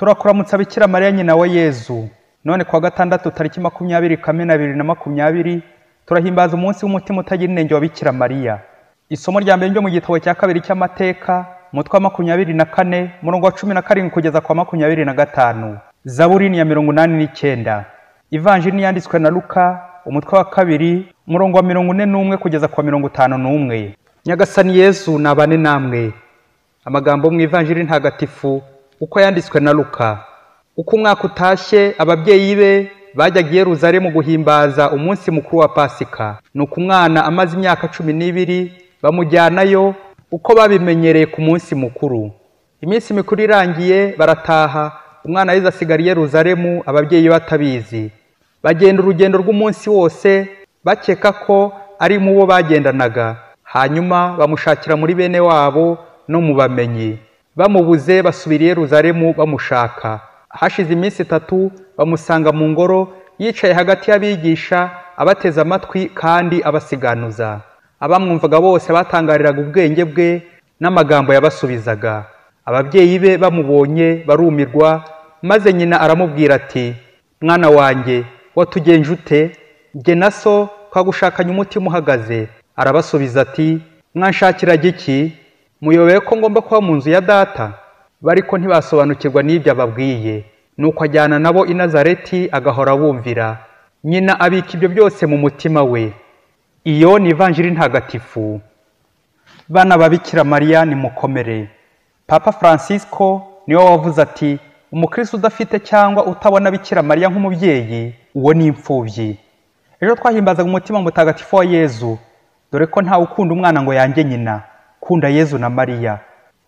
Turakuramutsa Bikira Mariya nyina wa Yezu. None kuwa gatandatu tariki 20 Kamena 2020 turahimbaza umunsi w'umutima utagira inenge wa Bikira Mariya. Isomo rya mbere ryo mu gitabo cya kabiri cy'amateka, umutwe wa 24, umurongo wa 17 kugeza kwa 25. Zaburi ni ya 89. Ivanjiri yanditswe na Luka, umutwe wa 2, umurongo wa 41 kugeza kwa 51. Nyagasani Yezu nabane namwe. Amagambo mu Ivanjiri ntagatifu uko yanditswe na Luka. Uko umwaka utashye, ababyeyi be bajyaga i Yerusalemu guhimbaza umunsi mukuru wa Pasika. Nuko umwana amaze imyaka 12 bamujyanayo uko babimenyereye ku munsi mukuru. Iminsi mikuru irangiye barataha, umwana Yezu asigara i Yerusalemu ababyeyi batabizi. Bagenda urugendo rw'umunsi wose bakeka ko ari mu bo bagendanaga. Hanyuma bamushakira muri bene wabo no mu bamenyi. Bamubuze basubira i Yerusalemu bamushaka. Hashize iminsi 3 bamusanga mu ngoro yicaye hagati y'abigisha, abateze amatwi kandi abasiganuza. Abamwumvaga bose batangariraga ubwenge bwe n'amagambo yabasubizaga. Ababyeyi be bamubonye barumirwa, maze nyina aramubwira ati: "Mwana wanjye, watugenje ute? Jye na so twagushakanye umutima uhagaze." Arabasubiza ati: "Mwanshakiraga iki? Muyobeye ko ngomba kuba mu nzu ya data?" Bariko ntibasobanukirwa n'ibyo ababwiye. Nuko ajyana nabo i Nazareti agahora bumvira. Nyina abika ibyo byose mu mutima we. Iyo ni Ivanjiri ntagatifu. Bana ba Bikira Mariya nimukomere. Papa Francisco niwe wavuze ati: "Umukristo udafite cyangwa utabona Bikira Mariya nk'umubyeyi, uwo ni imfubyi." Ejo twahimbazaga umutima mutagatifu wa Yezu, dore ko ntawe ukunda umwana ngo yange nyina. Kunda Yezu na Mariya.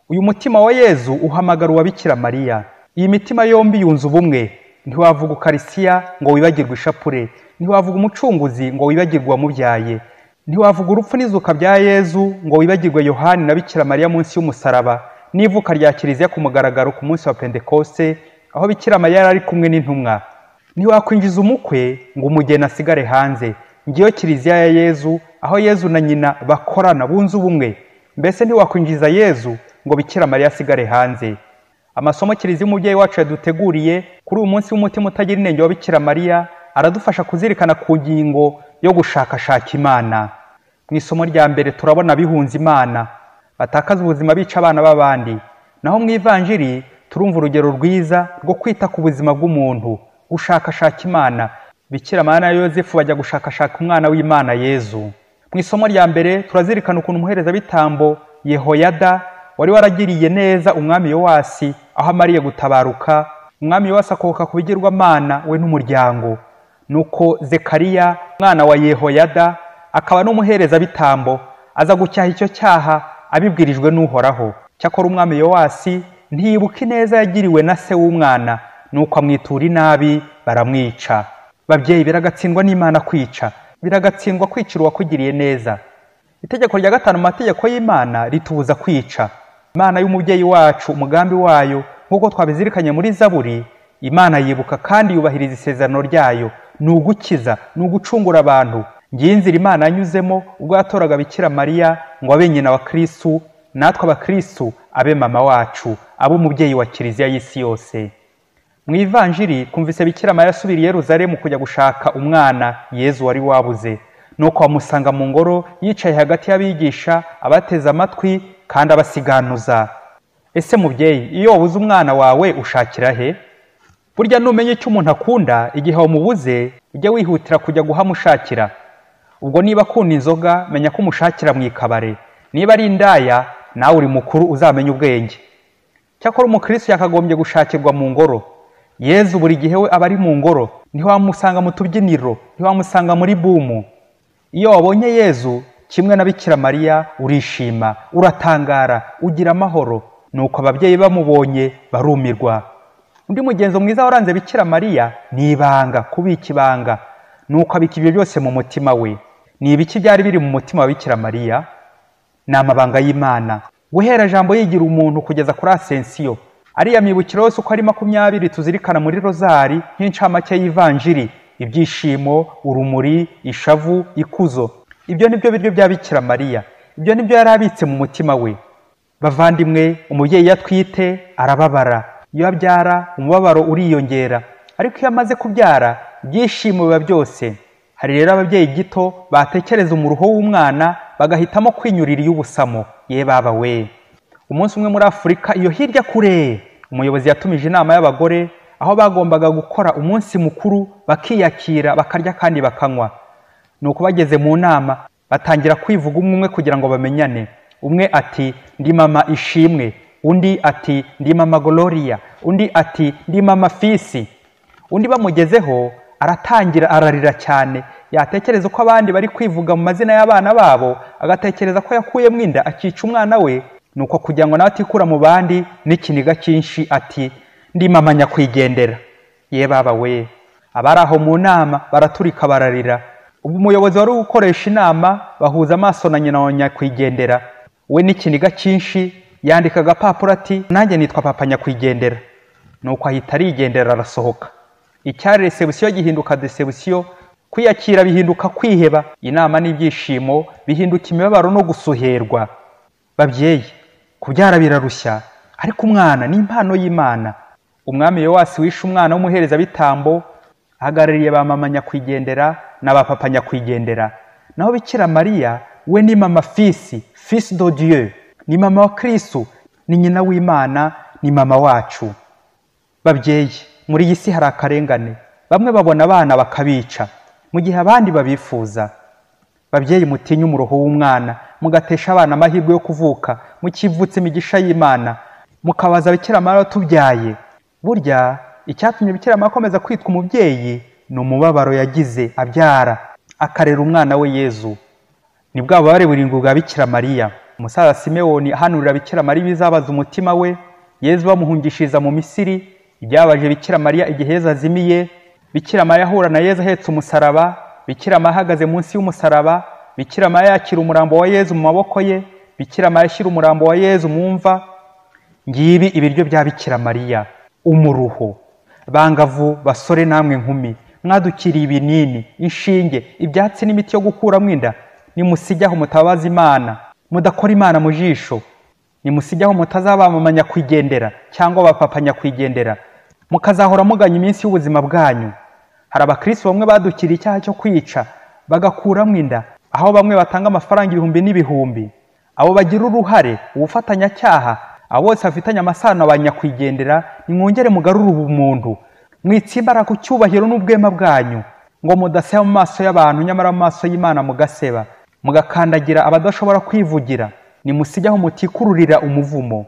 Uyu mutima wa Yezu uhamagara uwa Bikira Mariya. Iyi mitima yombi yunze ubumwe. Ntiwavuga Ukarisiya ngo wibagirwe ishapure, ntiwavuga umucunguzi ngo wibagirwe uwamubyaye, ntiwavuga urupfu n'izuka bya Yezu ngo wibagirwe Yohani na Bikira Mariya munsi y'umusaraba, n'ivuka rya Kiliziya ku mugaragaro ku munsi wa Pentekoste, aho Bikira Mariya yari ari kumwe n'intumwa. Ntiwakwinjiza umukwe ngo umugeni asigare hanze. Ngiyo Kiliziya ya Yezu, aho Yezu na nyina bakorana bunze ubumwe. Mbese ntiwakwinjiza Yezu ngo Bikira Mariya asigare hanze. Amasomo Kiliziya umubyeyi wacu yaduteguriye kuri uyu munsi w'umutima utagira inenge wa Bikira Mariya aradufasha kuzirikana ku ngingo yo gushakashaka Imana. Mu isomo rya mbere turabona bihunze Imana, batakaza ubuzima bica abana b'abandi. Naho mu Ivanjiri turumva urugero rwiza rwo kwita ku buzima bw'umuntu, gushakashaka Imana. Bikira Mariya na Yozefu bajya gushakashaka umwana w'Imana Yezu. Mu isomo rya mbere turazirikana ukuntu umuherezabitambo Yehoyada wari waragiriye neza umwami Yowasi aho amariye gutabaruka, umwami Yowasi akohoka ku bigirwamana we n'umuryango. Nuko Zekariya umwana wa Yehoyada akaba n'umuherezabitambo aza gucyaha icyo cyaha abibwirijwe n'Uhoraho. Cyakora umwami Yowasi ntiyibuka ineza yagiriwe na se w'umwana, nuko amwitura inabi baramwica. Babyeyi, biragatsindwa n'Imana kwica, biragatsindwa kwicira uwakugiriye neza. Itegeko rya 5 mu mategeko y'Imana ritubuza kwica. Imana y'umubyeyi wacu, umugambi wayo nk'uko twabizirikanye muri Zaburi, Imana yibuka kandi yubahiriza isezerano ryayo, ni ugukiza, ni ugucungura abantu. Ngiyi inzira Imana yanyuzemo ubwo yatoraga Bikira Mariya ngo abe nyina wa Kristu, natwe abakristu abe mama wacu, abe umubyeyi wa Kiliziya y'isi yose. Mu Ivanjiri twumvise Bikira Mariya asubira i Yerusalemu kujya gushaka umwana Yezu wari wabuze. Nuko amusanga mu ngoro yicaye hagati y'abigisha, abateze amatwi kandi abasiganuza. Ese mubyeyi, iyo wabuze umwana wawe ushakira he? Burya numenye icyo umuntu akunda, igihe wamubuze ujye wihutira kujya guhamushakira. Ubwo niba akunda inzoga, menya ko umushakira mu ikabare. Niba ari indaya, nawe uri mukuru uzamenye ubwenge. Cyakora umukristo yakagombye gushakirwa mu ngoro. Yezu buri gihe we aba ari mu ngoro, ntiwamusanga mu tubyiniro, ntiwamusanga muri bumu. Iyo wabonye Yezu kimwe na Bikira Mariya urishima, uratangara, ugira amahoro. Nuko ababyeyi bamubonye barumirwa. Undi mugenzo mwiza waranze Bikira Mariya ni ibanga, kubika ibanga. Nuko abika ibyo byose mu mutima we. Ni ibiki byari biri mu mutima wa Bikira Mariya? Ni amabanga y'Imana. Guhera jambo yigira umuntu kugeza kuri Asensiyo, ariya mibukiro yose uko ari 20 tuzirikana muri Rozari nk'incamake y'Ivanjiri: ibyishimo, urumuri, ishavu, ikuzo. Ibyo nibyo biryo bya Bikira Mariya. Ibyo nibyo yari abitse mu mutima we. Bavandimwe, umubyeyi yatwite arababara. Iyo abyara umubabaro uriyongera, ariko iyo amaze kubyara ibyishimo biba byose. Hari rero ababyeyi gito batekereza umuruho w'umwana bagahitamo kwinyurira iy'ubusamo. Ye baba we! Umunsi umwe muri Afurika iyo hirya kure, umuyobozi yatumije inama y'abagore aho bagombaga gukora umunsi mukuru, bakiyakira, bakarya kandi bakanywa. Nuko bageze mu nama batangira kwivuga umwe umwe kugira ngo bamenyane. Umwe ati ndi mama Ishimwe, undi ati ndi mama Gloria, undi ati ndi mama Fisi. Undi bamugezeho aratangira ararira cyane, yatekereza ko abandi bari kwivuga mu mazina y'abana babo, agatekereza ko yakuyemo inda akica umwana we. Nuko kugira ngo nawe atikura mu bandi n'ikiniga cyinshi ati ndi mama nyakwigendera. Ye baba we! Abari aho mu nama baraturika bararira. Ubwo umuyobozi wari gukoresha inama bahuza amaso na nyina wa nyakwigendera, we n'ikiniga cyinshi yandika agapapuro ati nanjye nitwa papa nyakwigendera. Nuko ahita arigendera arasohoka. Icyari resebusiyo gihinduka desebusiyo, kwiyakira bihinduka kwiheba, inama n'ibyishimo bihinduka imibabaro no gusuherwa. Babyeyi, kubyara birarushya, ariko umwana ni impano y'Imana. Umwami Yowasi wishe umwana w'umuherezabitambo ahagarariye ba mama nyakwigendera na ba papa nyakwigendera. Naho Bikira Mariya we ni mama Fisi, Fils de Dieu, ni mama wa Kristo, ni nyina w'Imana, ni mama wacu. Babyeyi, muri iyi si hari akarengane. Bamwe babona abana bakabica, mu gihe abandi babifuza. Babyeyi, mutinye umuruho w'umwana, mugatesha abana amahirwe yo kuvuka, mukivutsa imigisha y'Imana, mukabaza Bikira Mariya watubyaye. Burya icyatumye Bikira Mariya akomeza kwitwa umubyeyi ni umubabaro yagize abyara, akarera umwana we Yezu. Ni bwa bubabare burindwi bwa Bikira Mariya. Umusaza Simewoni ahanurira Bikira Mariya ibizabaza umutima we, Yezu bamuhungishiriza mu Misiri, ibyabaje Bikira Mariya igihe Yezu azimiye, Bikira Mariya ahura na Yezu ahetse umusaraba, Bikira Mariya ahagaze munsi y'umusaraba, Bikira Mariya yakira umurambo wa Yezu mu maboko ye, Bikira Mariya ashyira umurambo wa Yezu mu mva. Ngibi ibiryo bya Bikira Mariya, umuruho. Bangavu, basore namwe nkumi, mwadukiriye ibinini, inshinge, ibyatsi n'imiti yo gukuramo inda. Nimusige aho mutabaza Imana, mudakora Imana mu jisho. Nimusige aho mutazabamama nyakwigendera cyangwa abapapa nyakwigendera, mukazahora muganya iminsi y'ubuzima bwanyu. Hari abakristo bamwe badukiriye icyaha cyo kwica bagakuramo inda, aho bamwe batanga amafaranga ibihumbi n'ibihumbi. Abo bagira uruhare ubufatanyacyaha, abo bose bafitanye amasano ba nyakwigendera, nimwongere mugarure ubumuntu, mwitsimbara ku cyubahiro n'ubwema bwanyu, ngo mudaseba mu maso y'abantu nyamara mu maso y'Imana mugaseba, mugakandagira abadashobora kwivugira. Nimusige aho mutikururira umuvumo.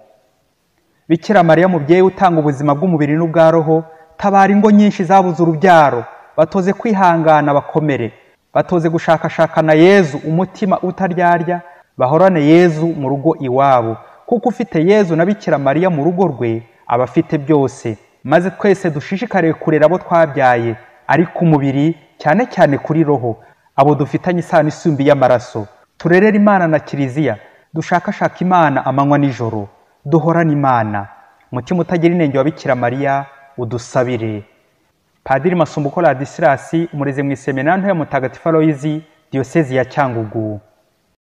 Bikira Mariya mubyeyi utanga ubuzima bw'umubiri n'ubwa roho, tabara ingo nyinshi zabuze urubyaro, batoze kwihangana bakomere, batoze gushakashakana Yezu umutima utaryarya, bahorane Yezu mu rugo iwabo, kuko ufite Yezu na Bikira Mariya mu rugo rwe aba afite byose. Maze twese dushishikariye kurera abo twabyaye, ariko umubiri cyane cyane kuri roho, abo dufitanye isano isumbi y'amaraso. Turerere Imana na Kiliziya, dushakashaka Imana amanywa n'ijoro, duhorane Imana. Umutima utagira inenge wa Bikira Mariya udusabire. Padiri Masumbuko Ladislas, umurezi mu Iseminari Nto ya Mutagatifu Aloyizi, Diyosezi ya Cyangugu.